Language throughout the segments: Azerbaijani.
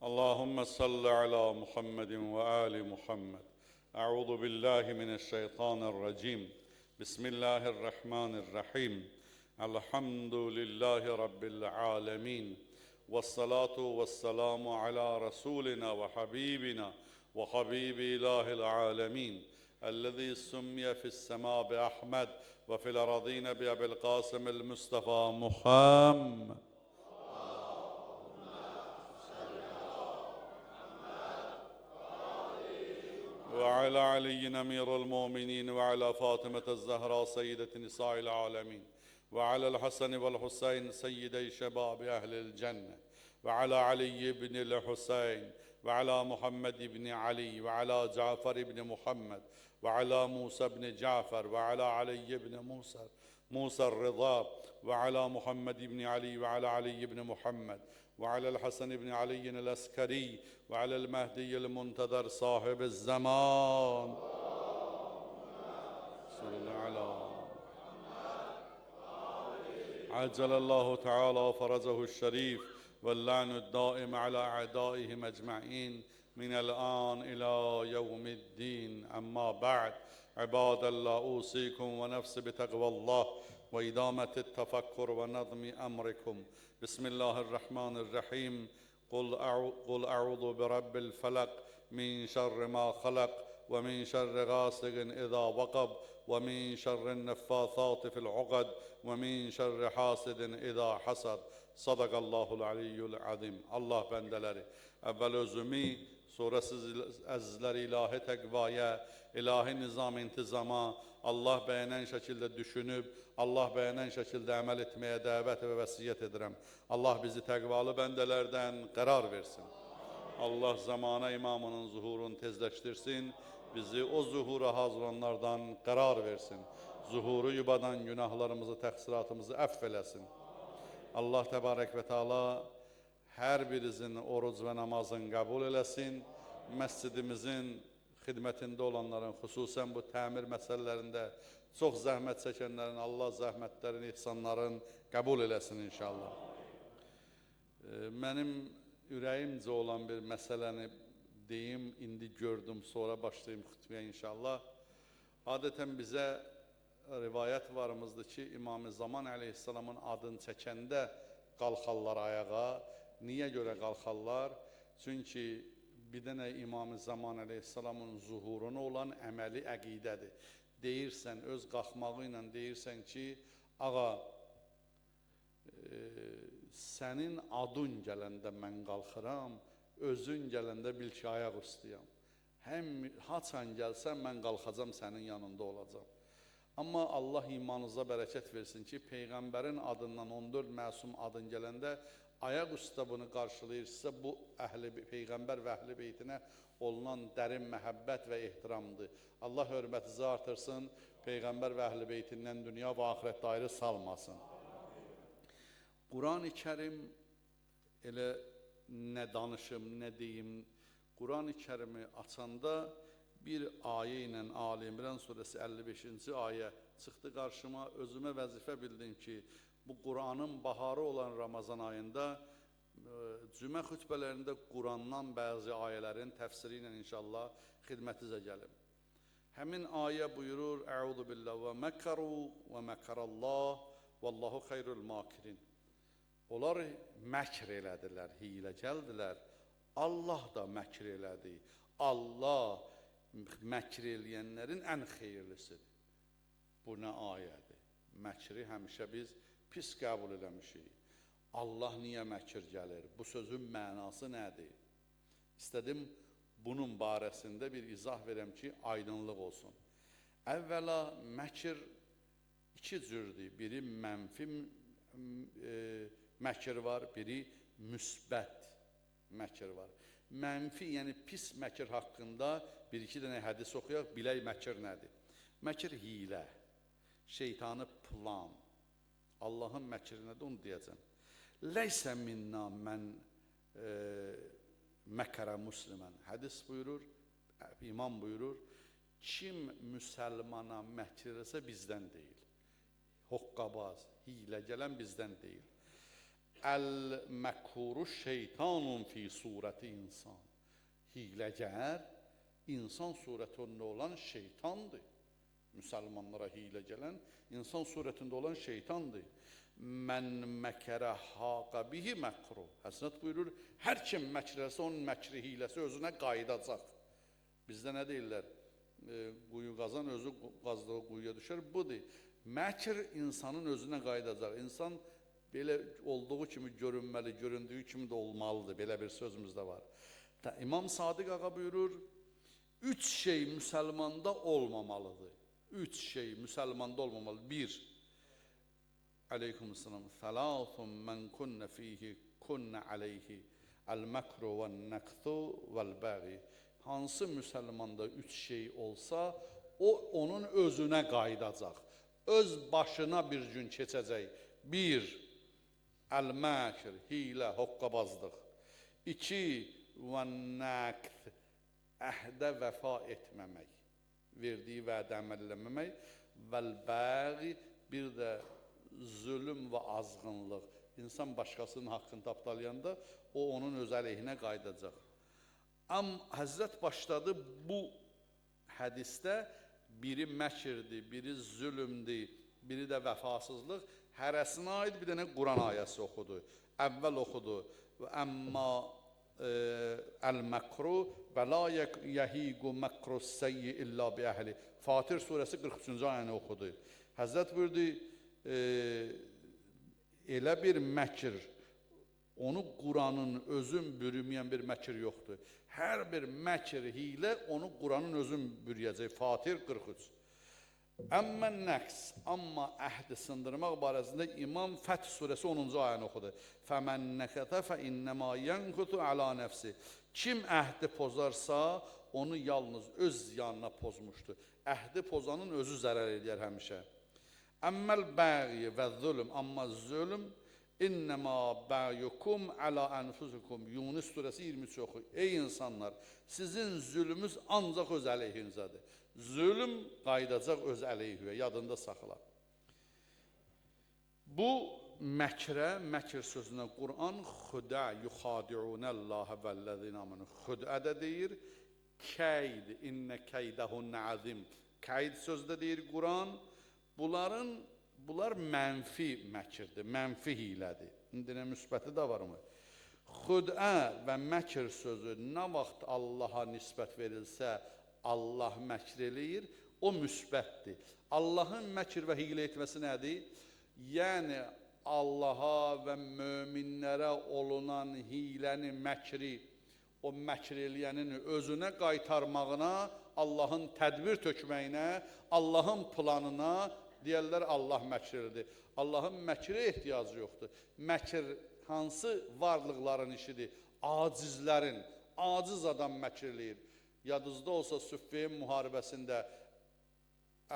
Allahümme salli ala Muhammedin ve ali Muhammed. Euzu billahi mineşşeytanirracim. Bismillahirrahmanirrahim. Elhamdülillahi Rabbil alemin. Vessalatu vesselamu ala Resulina ve habibina ve habibi ilahil alemin. الذي سمي في السماء بأحمد وفي الأراضين بأبي القاسم المصطفى محمد. وعلى علي أمير المؤمنين وعلى فاطمة الزهراء سيدة نساء العالمين وعلى الحسن والحسين سيدي شباب أهل الجنة وعلى علي بن الحسين وعلى محمد بن علي وعلى جعفر بن محمد وعلى موسى بن جعفر وعلى علي بن موسى الرضا وعلى محمد بن علي وعلى علي بن محمد وعلى الحسن بن علي العسكري وعلى المهدي المنتظر صاحب الزمان. صلى على عجل الله تعالى فرجه الشريف واللعن الدائم على أعدائهم أجمعين من الآن إلى يوم الدين. أما بعد، عباد الله، أوصيكم ونفسي بتقوى الله وإدامة التفكر ونظم أمركم. بسم الله الرحمن الرحيم. قل أعوذ برب الفلق من شر ما خلق ومن شر غاسق إذا وقب ومن شر النفاثات في العقد ومن شر حاسد إذا حسد. Sadaqallahul aliyyul azim. Allah bəndələri, əvvəl özümü, sonra siz əzizləri ilahi təqvaya, ilahi nizam intizama, Allah bəyənən şəkildə düşünüb, Allah bəyənən şəkildə əməl etməyə dəvət və vəsiyyət edirəm. Allah bizi təqvalı bəndələrdən qərar versin. Allah zamana imamının zuhurunu tezləşdirsin, bizi o zuhura hazır olanlardan qərar versin. Zuhuru yubadan günahlarımızı, təqsiratımızı əfv eləsin. Allah təbarək və teala hər birinizin oruc və namazını qəbul eləsin. Məscidimizin xidmətində olanların, xüsusən bu təmir məsələlərində çox zəhmət çəkənlərin Allah zəhmətlərini, ihsanların qəbul eləsin inşallah. Mənim ürəyimcə olan bir məsələni deyim, indi gördüm, sonra başlayayım xütbəyə inşallah. Adətən bizə rivayət varımızdır ki, İmam-ı Zaman əleyhissalamın adını çəkəndə qalxarlar ayağa. Niyə görə qalxarlar? Çünki bir dənə İmam-ı Zaman əleyhissalamın zuhuruna olan əməli əqidədir. Deyirsən, öz qalxmağı ilə deyirsən ki, ağa, sənin adın gələndə mən qalxıram, özün gələndə bil ki, ayaq üstüyəm. Həm haçan gəlsən, mən qalxacam, sənin yanında olacam. Amma Allah imanınıza bərəkət versin ki, Peyğəmbərin adından 14 məsum adın gələndə ayaq üstə bunu qarşılayırsa, bu əhli, Peyğəmbər və əhl-i beytinə olunan dərin məhəbbət və ehtiramdır. Allah hörmətinizi artırsın, Peyğəmbər və əhl-i beytindən dünya və axirətdə ayrı salmasın. Quran-ı Kərim elə nə danışım, nə deyim, Quran-ı Kərimi açanda bir ayə ilə Ali İmran surəsi 55-ci ayə çıxdı qarşıma. Özümə vəzifə bildim ki, bu Quranın baharı olan Ramazan ayında cümə xütbələrində Qurandan bəzi ayələrin təfsiri ilə inşallah xidmətinizə gəlim. Həmin ayə buyurur: Əuzu billah və məkəru və məkarallah vallahu xeyrul makirin. Onlar məkr elədilər, hiylə gəldilər. Allah da məkr elədi. Allah məkr eləyənlərin ən xeyirlisidir. Bu nə ayədir? Məkri həmişə biz pis qəbul eləmişik. Allah niyə məkr gəlir? Bu sözün mənası nədir? İstədim bunun barəsində bir izah verəm ki, aydınlıq olsun. Əvvəla məkr iki cürdür. Biri mənfi məkr var, biri müsbət məkr var. Mənfi, yəni pis məkr haqqında bir-iki dənə hədis oxuyaq, bilək məkr nədir? Məkr hiylə, şeytanı plan. Allahın məkri nədir, onu deyəcəm. Leysə minna mən məkərə muslimən. Hədis buyurur, imam buyurur, kim müsəlmana məkr eləsə bizdən deyil. Hoqqabaz, hiylə gələn bizdən deyil. Əl-məkuru şeytanun fi surəti insan. Hiləgər, insan surətində olan şeytandır. Müsəlmanlara hilə gələn, insan surətində olan şeytandır. Mən məkərə haqa bihi məkru. Həzrət buyurur, hər kim məkr eləsə, onun məkri hiləsi özünə qayıdacaq. Bizdə nə deyirlər? Quyu qazan özü qazdığı quyuya düşər. Budur. Məkr insanın özünə qayıdacaq. İnsan belə olduğu kimi görünməli, göründüyü kimi də olmalıdır. Belə bir sözümüz də var. İmam Sadiq ağa buyurur, üç şey müsəlmanda olmamalıdır. Üç şey müsəlmanda olmamalıdır. Bir, aleykümselam, thalathun men kunne fihi kunne aleyhi el-mekru ve-nektu vel-bəği. Hansı müsəlmanda üç şey olsa, o onun özünə qayıdacaq. Öz başına bir gün keçəcək. Bir, əl-məkr, hilə, hoqqabazlıq. İki, və-nəkt, əhdə vəfa etməmək, verdiyi vədə əməl eləməmək. Vəl-bəği, bir də zülüm və azğınlıq. İnsan başqasının haqqını tapdalayanda, o onun öz əleyhinə qayıdacaq. Amma Həzrət başladı bu hədisdə biri məkirdir, biri zülümdür, biri də vəfasızlıq. Hərəsinə aid bir dənə Quran ayəsi oxudu. Əvvəl oxudu. Əmma əl-məkru və la yəhiqu məkru səyyi illə bi əhli. Fatir surəsi 43-cü ayəni oxudu. Həzrət buyurdu, elə bir məkir, onu Quranın özün bürüməyən bir məkir yoxdur. Hər bir məkir, hilə onu Quranın özün bürüyəcək. Fatir 43. Əmmə nəqs, amma əhdi sındırmaq barəsində İmam Fəth surəsi 10-cu ayəni oxudu. Fəmən nəkətə fə innəmə yənkutu əla nəfsi. Kim əhdi pozarsa, onu yalnız öz ziyanına pozmuşdur. Əhdi pozanın özü zərər eləyər həmişə. Əmməl bəği və zülüm, amma zülüm İnnəmə bəğyukum əla ənfusukum. Yunus surəsi 23 oxu. Ey insanlar, sizin zülmünüz ancaq öz əleyhinizədir. Zülüm qayıdacaq öz əleyhüyə, yadında saxla. Bu məkrə, məkr sözünə Quran xudə yuxadi'unəlləhə vəl-ləzinə amanu. Xudə də deyir, keyd, innə keydəhunnə azim. Keyd sözü də deyir Quran. Bunlar mənfi məkirdir, mənfi hilədir. İndi nə müsbəti də varmı? Xudə və məkr sözü nə vaxt Allaha nisbət verilsə, Allah məkr eləyir, o müsbətdir. Allahın məkr və hilə etməsi nədir? Yəni, Allaha və möminlərə olunan hiləni, məkri, o məkr eləyənin özünə qaytarmağına, Allahın tədbir tökməyinə, Allahın planına, deyərlər Allah məkr elədi. Allahın məkrə ehtiyacı yoxdur. Məkr hansı varlıqların işidir? Acizlərin. Aciz adam məkr eləyir. Yadınızda olsa Süffeyn müharibəsində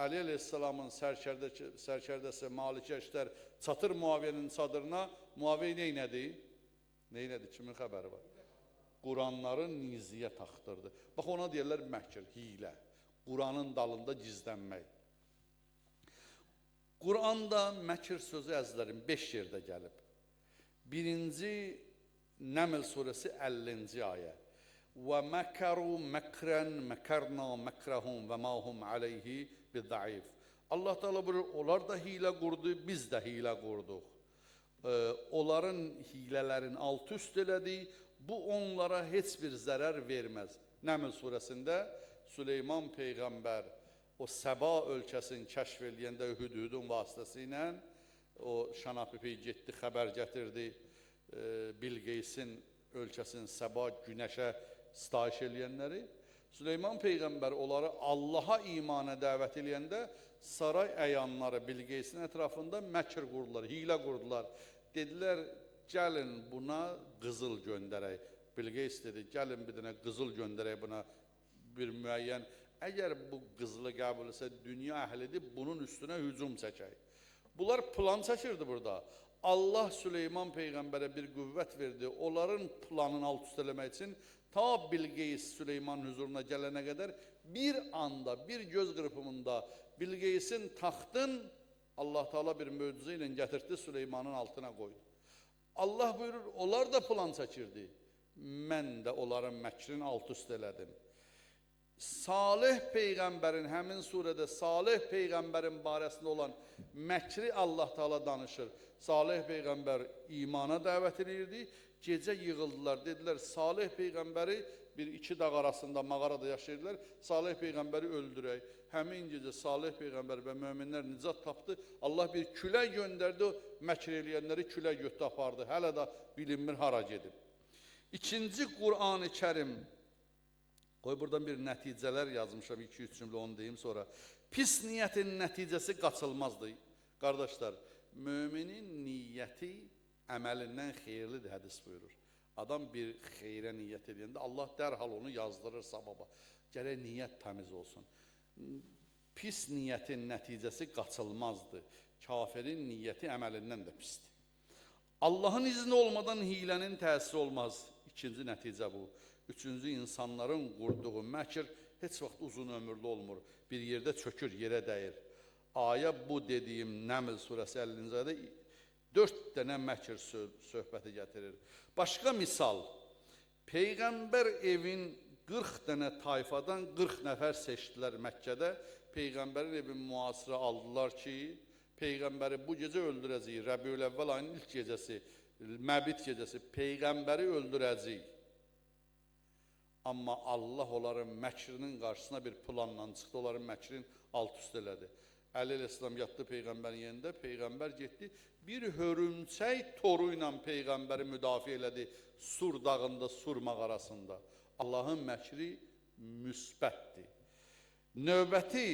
Əli əleyhissalamın sərkərdəsi Malik Əştər çatır Muaviyyənin çadırına. Muaviyyə neynədi? Neynədi? Kimin xəbəri var? Quranları niziyə taxdırdı. Bax ona deyərlər məkr, hilə. Quranın dalında gizlənmək. Quranda məkr sözü əzizlərim 5 yerdə gəlib. Birinci Nəml surəsi 50-ci ayə. Və məkəru məkrən məkarna məkrəhum və ma hum aleyhi bidaif. Allah Teala buyurur, onlar da hilə qurdu, biz də hilə qurduq. Onların hilələrini alt üst elədi, bu onlara heç bir zərər verməz. Nəml surəsində Süleyman peyğəmbər o Səba ölkəsini kəşf eləyəndə Hüdhüdün vasitəsilə o Şanapipi getdi, xəbər gətirdi Bilqeysin ölkəsinin Səba günəşə sitayiş eləyənləri. Süleyman peyğəmbər onları Allaha imana dəvət eləyəndə saray əyanları Bilqeysin ətrafında məkr qurdular, hilə qurdular. Dedilər, gəlin buna qızıl göndərək. Bilqeys dedi, gəlin bir dənə qızıl göndərək buna bir müəyyən. Əgər bu qızılı qəbul etsə, dünya əhlidir, bunun üstünə hücum çəkək. Bunlar plan çəkirdi burada. Allah Süleyman peyğəmbərə bir qüvvət verdi. Onların planını alt üst eləmək üçün ta Bilqeys Süleymanın hüzuruna gələnə qədər bir anda, bir göz qırpımında Bilqeysin taxtın Allah Teala bir möcüzə ilə gətirdi, Süleymanın altına qoydu. Allah buyurur, onlar da plan çəkirdi. Mən də onların məkrini alt üst elədim. Salih peyğəmbərin, həmin surədə Salih peyğəmbərin barəsində olan məkri Allah Teala danışır. Salih peyğəmbər imana dəvət edirdi. Gecə yığıldılar, dedilər Salih peyğəmbəri bir iki dağ arasında mağarada yaşayırdılar. Salih peyğəmbəri öldürək. Həmin gecə Salih peyğəmbər və möminlər nicat tapdı. Allah bir külək göndərdi, o məkr eləyənləri külək götü apardı. Hələ də bilinmir hara gedib. İkinci Qur'an-ı Kərim. Qoy buradan bir nəticələr yazmışam, 2-3 cümlə onu deyim sonra. Pis niyyətin nəticəsi qaçılmazdır. Qardaşlar, müminin niyyəti əməlindən xeyirlidir, hədis buyurur. Adam bir xeyrə niyyət edəndə Allah dərhal onu yazdırır savaba. Gərək niyyət təmiz olsun. Pis niyyətin nəticəsi qaçılmazdır. Kafirin niyyəti əməlindən də pisdir. Allahın izni olmadan hilənin təsiri olmaz. İkinci nəticə bu. Üçüncü, insanların qurduğu məkr heç vaxt uzun ömürlü olmur. Bir yerdə çökür, yerə dəyir. Ayə bu dediyim Nəml surəsi 50-ci ayədə 4 dənə məkr söhbəti gətirir. Başqa misal, Peyğəmbər evin 40 dənə tayfadan 40 nəfər seçdilər Məkkədə. Peyğəmbərin evin mühasirə aldılar ki, Peyğəmbəri bu gecə öldürəcəyik. Rəbiül-əvvəl ayının ilk gecəsi, Məbid gecəsi, Peyğəmbəri öldürəcəyik. Amma Allah onların məkrinin qarşısına bir planla çıxdı, onların məkrin alt üst elədi. Əli əleyhissalam yatdı Peyğəmbərin yerində, Peyğəmbər getdi, bir hörümçək toru ilə Peyğəmbəri müdafiə elədi Sur dağında, Sur mağarasında. Allahın məkri müsbətdir. Növbəti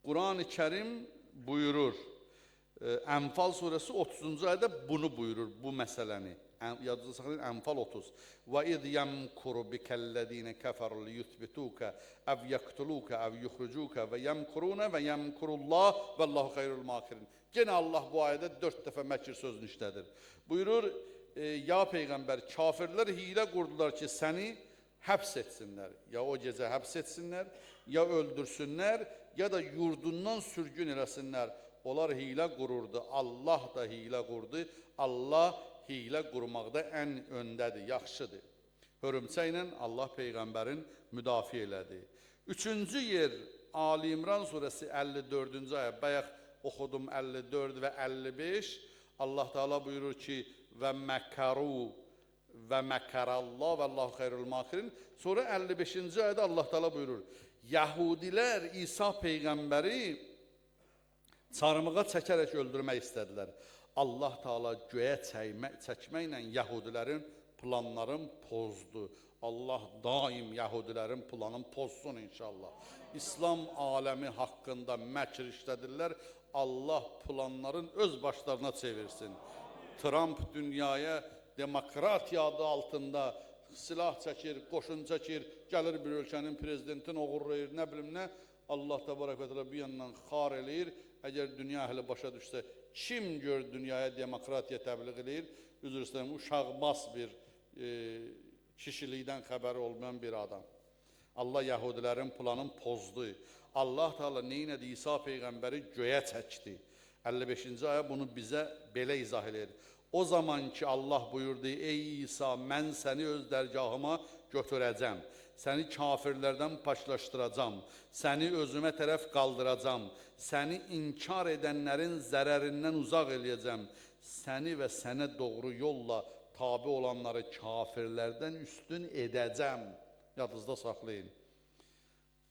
Qur'an-ı Kərim buyurur, Ənfal surəsi 30-cu ayədə bunu buyurur, bu məsələni. Yadınızda saxlayın, Ənfal 30. Və iz yemkuru bikəl-ləzīnə kəfəru liyuthbituka əv yəqtuluka əv yuxricuka və yemkuruna və yemkurullah vəllahu xeyrul makirin. Yenə Allah bu ayədə 4 dəfə məkr sözünü işlədir. Buyurur, ya Peyğəmbər, kafirlər hilə qurdular ki, səni həbs etsinlər. Ya o gecə həbs etsinlər, ya öldürsünlər, ya da yurdundan sürgün eləsinlər. Onlar hilə qururdu, Allah da hilə qurdu. Allah hilə qurmaqda ən öndədir, yaxşıdır. Hörümçəklə Allah Peyğəmbərin müdafiə elədi. Üçüncü yer Ali İmran surəsi 54-cü ayə. Bayaq oxudum 54 və 55. Allah Teala buyurur ki, və məkəru və məkərallah və Allahu xeyrul makirin. Sonra 55-ci ayədə Allah Teala buyurur, Yəhudilər İsa Peyğəmbəri çarmığa çəkərək öldürmək istədilər. Allah Teala göyə çəkməklə Yəhudilərin planlarını pozdu. Allah daim Yəhudilərin planını pozsun inşallah. İslam aləmi haqqında məkr işlədirlər. Allah planların öz başlarına çevirsin. Trump dünyaya demokratiya adı altında silah çəkir, qoşun çəkir, gəlir bir ölkənin prezidentini oğurlayır, nə bilim nə. Allah təbarək və təala bir yandan xar eləyir. Əgər dünya əhli başa düşsə, kim gör dünyaya demokratiya təbliğ eləyir? Üzr istəyirəm, uşaqbas bir kişilikdən xəbəri olmayan bir adam. Allah Yəhudilərin planını pozdu. Allah Teala neynədi? İsa Peyğəmbəri göyə çəkdi. 55-ci ayə bunu bizə belə izah eləyir. O zaman ki Allah buyurdu, ey İsa, mən səni öz dərgahıma götürəcəm. Səni kafirlərdən paşlaşdıracam, səni özümə tərəf qaldıracam, səni inkar edənlərin zərərindən uzaq eləyəcəm, səni və sənə doğru yolla tabi olanları kafirlərdən üstün edəcəm. Yadınızda saxlayın.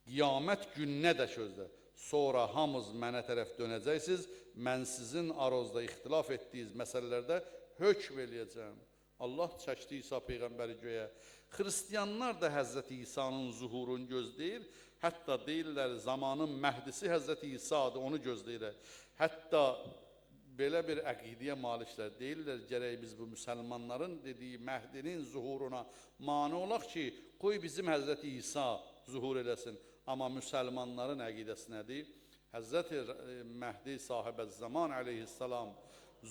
Qiyamət gününə də sözdə. Sonra hamınız mənə tərəf dönəcəksiniz, mən sizin aranızda ixtilaf etdiyiniz məsələlərdə hökm eləyəcəm. Allah çəkdi İsa Peyğəmbəri göyə. Xristiyanlar da Həzrəti İsa'nın zuhurunu gözləyir. Hətta deyirlər zamanın məhdisi Həzrəti İsa'dır, onu gözləyirlər. Hətta belə bir əqidəyə maliklər deyirlər, gərək biz bu müsəlmanların dediyi məhdinin zuhuruna mane olaq ki, qoy bizim Həzrəti İsa zuhur eləsin. Amma müsəlmanların əqidəsi nədir? Həzrəti Məhdi sahibə zaman əleyhissalam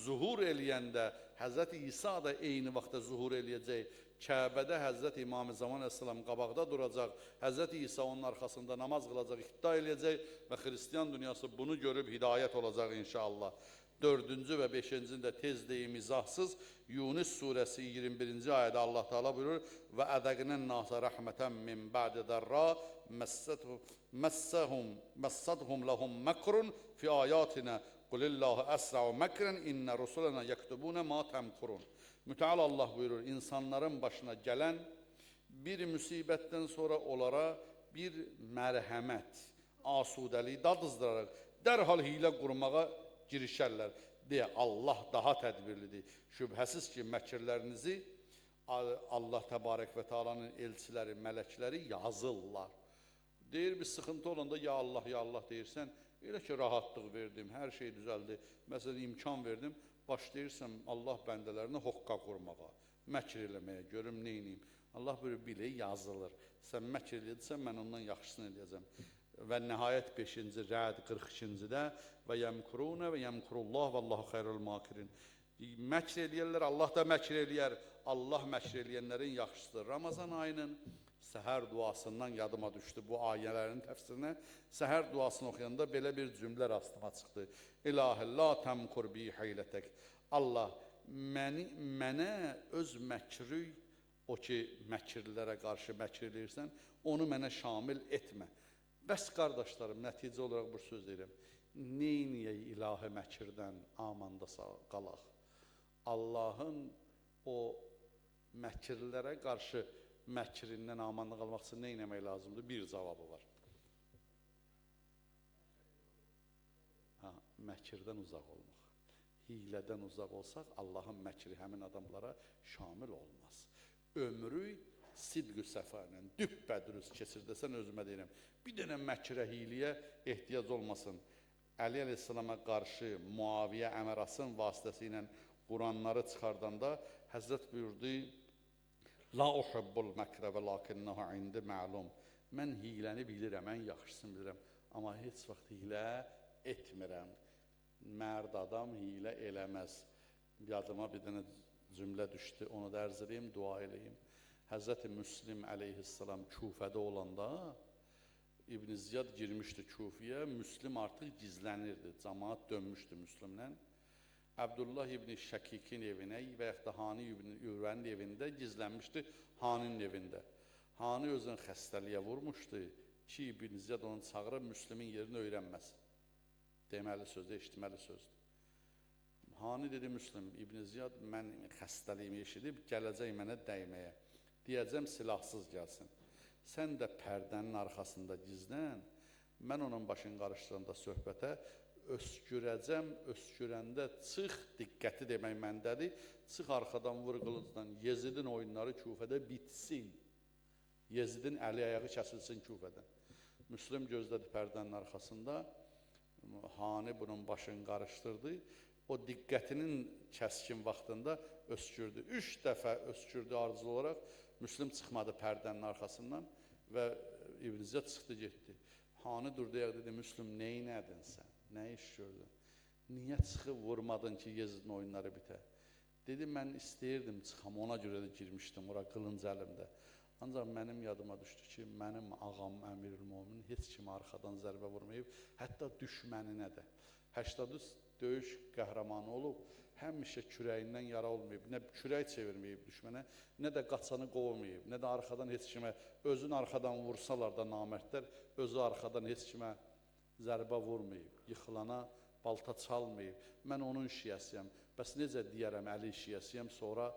zuhur eləyəndə Həzrəti İsa da eyni vaxtda zuhur eləyəcək. Kəbədə Həzrəti İmam-ı Zaman əleyhissalam qabaqda duracaq, Həzrəti İsa onun arxasında namaz qılacaq, iqtida eləyəcək və xristiyan dünyası bunu görüb hidayət olacaq inşallah. 4-cü və 5-cini də tez deyim izahsız. Yunus surəsi 21-ci ayədə Allah Teala buyurur: "Və ədəqnən nasa rəhmətən min ba'di dərra məssədhum ləhum məkrun fi ayatina qulillahu əsra'u məkrən innə rusulana yektubuna ma təmkurun." Mütəal Allah buyurur, insanların başına gələn bir müsibətdən sonra onlara bir mərhəmət, asudəlik dadızdıraraq dərhal hiylə qurmağa girişərlər deyə Allah daha tədbirlidir. Şübhəsiz ki, məkirlərinizi Allah Təbarək və Teala'nın elçiləri, mələkləri yazırlar. Deyir, bir sıxıntı olanda ya Allah, ya Allah deyirsən, elə ki, rahatlıq verdim, hər şey düzəldi, məsələn, imkan verdim, başlayırsan Allah bəndələrini hoqqa qurmağa, məkr eləməyə, görüm, neyniyim. Allah buyurur, bilir, yazılır. Sən məkr eləyirsən, mən ondan yaxşısını eləyəcəm. Və nəhayət 5-ci Rəd 42-cidə və yəmkuruna və yəmkurullah və Allahu xeyrul makirin. Məkr eləyərlər, Allah da məkr eləyər. Allah məkr eləyənlərin yaxşısıdır. Ramazan ayının səhər duasından yadıma düşdü bu ayələrin təfsirinə. Səhər duasını oxuyanda belə bir cümlə rastıma çıxdı. İlahi la təmkur bi hiylətək. Allah mənə öz məkri, o ki məkirlərə qarşı məkr eləyirsən, onu mənə şamil etmə. Bəs qardaşlarım, nəticə olaraq bu söz deyirəm. Neyniyək ilahi məkirdən amanda qalaq? Allahın o məkirlərə qarşı məkrindən amanda qalmaq üçün nə etmək lazımdır? Bir cavabı var. Ha, məkirdən uzaq olmaq. Hilədən uzaq olsaq, Allahın məkri həmin adamlara şamil olmaz. Ömrü sidqü səfa ilə düppədürüz keçir desən, özümə deyirəm. Bir dənə məkrə, hiyliyə ehtiyac olmasın. Əli əleyhissalama qarşı Muaviyə Əmərasın vasitəsi ilə Quranları çıxardanda Həzrət buyurdu: La uhibbul məkrə və lakinnahu indi məlum. Mən hiyləni bilirəm, ən yaxşısını bilirəm, amma heç vaxt hiylə etmirəm. Mərd adam hiylə eləməz. Yadıma bir dənə cümlə düşdü, onu da ərz edeyim, dua eləyim. Həzrəti Müslim əleyhissalam Kufədə olanda İbn Ziyad girmişdi Kufiyə, Müslim artıq gizlənirdi, camaat dönmüşdü Müslimlə. Əbdullah İbn Şəkikin evinə və yaxud da Hani İbn Ürvənin evində gizlənmişdi, Haninin evində. Hani özünü xəstəliyə vurmuşdu ki, İbn Ziyad onu çağırıb Müslimin yerini öyrənməsin. Deməli sözdür, eşitməli sözdür. Hani dedi, Müslim, İbn Ziyad mən xəstəliyimi eşidib, gələcək mənə dəyməyə. Deyəcəm, silahsız gəlsin. Sən də pərdənin arxasında gizlən, mən onun başını qarışdıranda söhbətə öskürəcəm, öskürəndə çıx, diqqəti demək məndədir, çıx arxadan vur qılıncdan, Yezidin oyunları Kufədə bitsin. Yezidin əli ayağı kəsilsin Kufədən. Müslim gözlədi pərdənin arxasında, Hani bunun başını qarışdırdı. O diqqətinin kəskin vaxtında öskürdü. 3 dəfə öskürdü arzulı olaraq. Müslim çıxmadı pərdənin arxasından və İbn Ziyad çıxdı getdi. Hani durdu ayağa dedi, Müslim neynədin sən? Nə iş gördün? Niyə çıxıb vurmadın ki, Yezidin oyunları bitə? Dedi, mən istəyirdim çıxam, ona görə də girmişdim ora qılınc əlimdə. Ancaq mənim yadıma düşdü ki, mənim ağam Əmirül Möminin heç kimə arxadan zərbə vurmayıb, hətta düşməninə də. 83 döyüş qəhrəmanı olub, həmişə kürəyindən yara olmayıb, nə kürək çevirməyib düşmənə, nə də qaçanı qovmayıb, nə də arxadan heç kimə, özün arxadan vursalar da namərdlər, özü arxadan heç kimə zərbə vurmayıb, yıxılana balta çalmayıb. Mən onun şiyəsiyəm, bəs necə deyərəm Əli şiyəsiyəm, sonra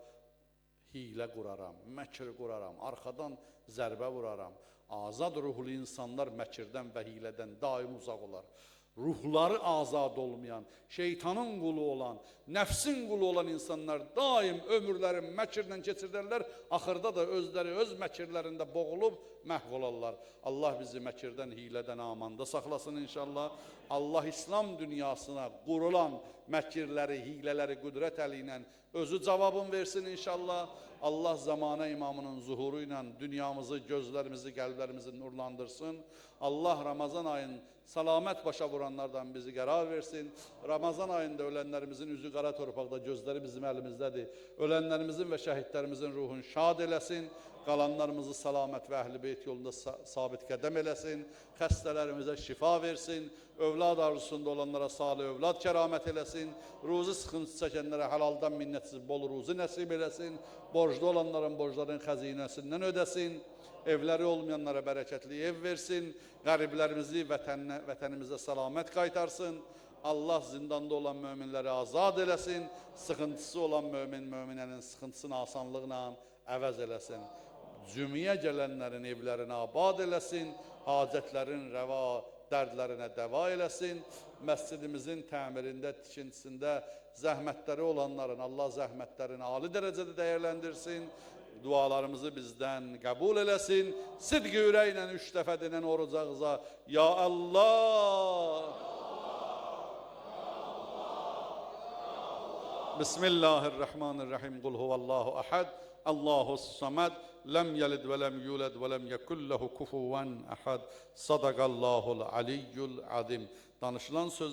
hiylə quraram, məkr quraram, arxadan zərbə vuraram. Azad ruhlu insanlar məkirdən və hilədən daim uzaq olar. Ruhları azad olmayan, şeytanın qulu olan, nəfsin qulu olan insanlar daim ömürləri məkirlə keçirdərlər, axırda da özləri öz məkirlərində boğulub məhv olarlar. Allah bizi məkirdən, hilədən amanda saxlasın inşallah. Allah İslam dünyasına qurulan məkirləri, hilələri qüdrət əli ilə özü cavabın versin inşallah. Allah zamana imamının zuhuru ilə dünyamızı, gözlərimizi, qəlblərimizi nurlandırsın. Allah Ramazan ayının salamət başa vuranlardan bizi qərar versin. Ramazan ayında ölənlərimizin üzü qara torpaqda, gözləri bizim əlimizdədir. Ölənlərimizin və şəhidlərimizin ruhunu şad eləsin. Qalanlarımızı salamat və əhl-i beyt yolunda sabit qədəm eləsin. Xəstələrimizə şifa versin. Övlad arzusunda olanlara salih övlad kəramət eləsin. Ruzi sıxıntısı çəkənlərə halaldan minnətsiz bol ruzi nəsib eləsin. Borclu olanların borcların xəzinəsindən ödəsin. Evləri olmayanlara bərəkətli ev versin. Qəriblərimizi vətənimizə səlamət qaytarsın. Allah zindanda olan möminləri azad eləsin. Sıxıntısı olan mömin möminənin sıxıntısını asanlıqla əvəz eləsin. Cümiyə gələnlərin evlərini abad eləsin, hacətlərin rəva, dərdlərinə dəva eləsin. Məscidimizin təmirində, tikintisində zəhmətləri olanların Allah zəhmətlərini ali dərəcədə dəyərləndirsin. Dualarımızı bizdən qəbul eləsin. Sidqi ürəklə 3 dəfə denən oruc ağıza Ya Allah! Bismillahirrahmanirrahim. Qul huvallahu ahad. Allahu samed. Lem yelid ve lem yulad ve lem yekun lehu kufuven ahad. Sadakallahul aliyyul azim. Danışılan söz